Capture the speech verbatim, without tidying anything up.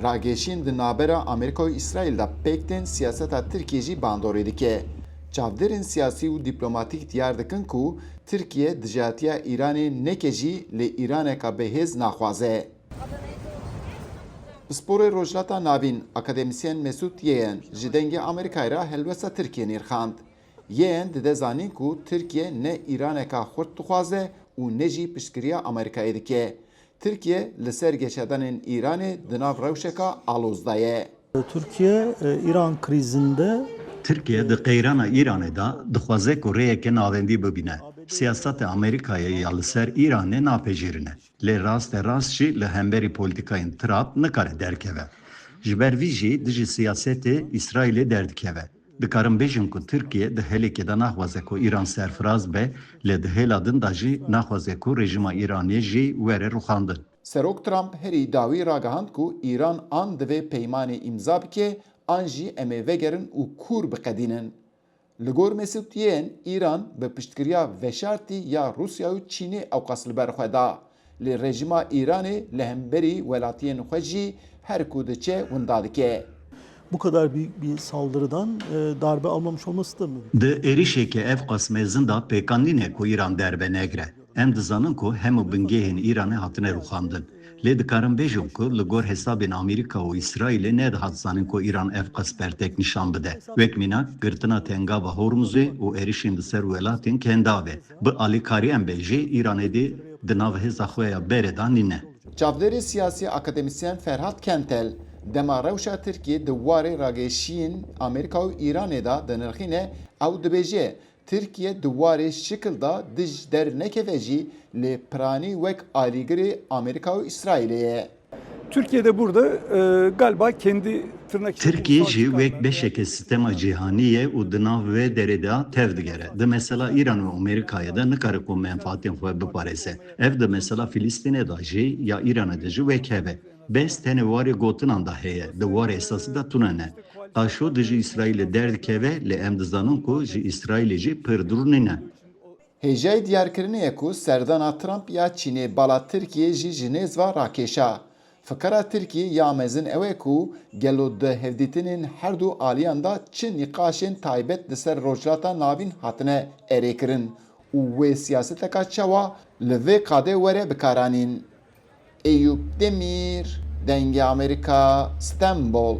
Ragêşîn di navbera Amerîka û Îsraîl de pêk tên siyaseta Tirkiyê jî bandorê dike. Çavdêrên siyasî û dîplomatîk diyar dikin ku Tirkiye dijatiya Îranê neke jî lê Îraneka bihêz naxwaze. Pisporê Rojhilata Navîn, akademîsyen Mesûd Yeyen ji Dengê Amerîkayê re helwesta Tirkiye nirxand. Yeyen dide zanîn ku Tirkiye ne Îraneka xurt dixwaze û ne jî piştgiriya Amerîkayê dike. Tirkiye li ser geşedanên Îranê di nav rewşeka aloz de ye. Türkiye e, İran krizinde Tirkiye di qeyrana Îranê de dixwaze ku rêyeke navendî bibîne. Siyaseta Amerîkayê ya li ser Îranê napejirîne. Lê raste rast jî li hemberî polîtîkayên Trump nikare derkeve. Ji ber vî jî dijî siyasetê Îsraîlê derdikeve. Dikarin bêjin ku Tirkiye di hêlekê de naxwaze ku Îran serfiraz be, lê di hêla din de jî naxwaze ku rejîma Îranê jî were rûxandin. Serok Trump herî dawî ragihand ku Îran an divê peymanê îmza bike an jî em ê vegerin û kûr biqedînin. Li gor Mesûd Yeyen, Îran bi piştgiriya veşartî ya Rûsya û Çînê ewqas li ber xwe da. Lê rejîma Îranê li hemberî welatiyên xwe jî her ku diçe winda dike. Bu kadar büyük bir saldırıdan e, darbe almamış olması da mümkün. Di êrişeke ev qas mezin de pêkan nîne ku Îran derbe negre. Em dizanin ku hemû bingehên Îranê hatine rûxandin. Lê dikarin bêjin ku li gor hesabên Amerîka û Îsraîlê nedihat zanîn ku Îran ev qas bertek nîşan bide. Wek mînak, girtina Tengava Hormuzê û êrişên li ser welatên Kendavê. Bi alîkariyên be jî Îranê dê di nav hêza xwe ya berê de nîne. Çavdêrê siyasî akademîsyen Ferhat Kentel, dema rewşa Tirkiyê di warê ragêşiyên Amerîka û Îranê de dinirxîne, ew dibêje, Tirkiye di warê şikil de dij dernekeve jî lê piranî wek alîgirê Amerîka û Îsraîlê ye. Türkiye de burada e, galiba kendi tırnak içinde Tirkiye jî wek beşeke sîstema cîhanî ye û di nav vê derê de tev digere. Di mesela Îran û Amerîkayê de nikare ku menfaatên xwe biparêze. Ev di mesela Filistînê de jî ya Îranê de jî wek hev e. Bes tenê warê gotinan de heye, di warê esasî de tune ne. Qaşo dijî Îsraîlê derdikeve, lê em dizanin ku ji Îsraîlê jî pir dûr nîne. Hêjayî diyarkirinê ye ku serdana Trump ya Çînê bala Tirkiyê jî ji nêz ve rakêşa. Fikira Tirkiyê ya mezin ew e ku gelo di hevdîtinên her du aliyan de çi nîqaşên taybet li ser Rojhilata Navîn hatine erêkirin û wê siyaseteka çawa li vê qadê were bikaranîn. Eyûp Demîr, Dengê Amerîka, Stenbol.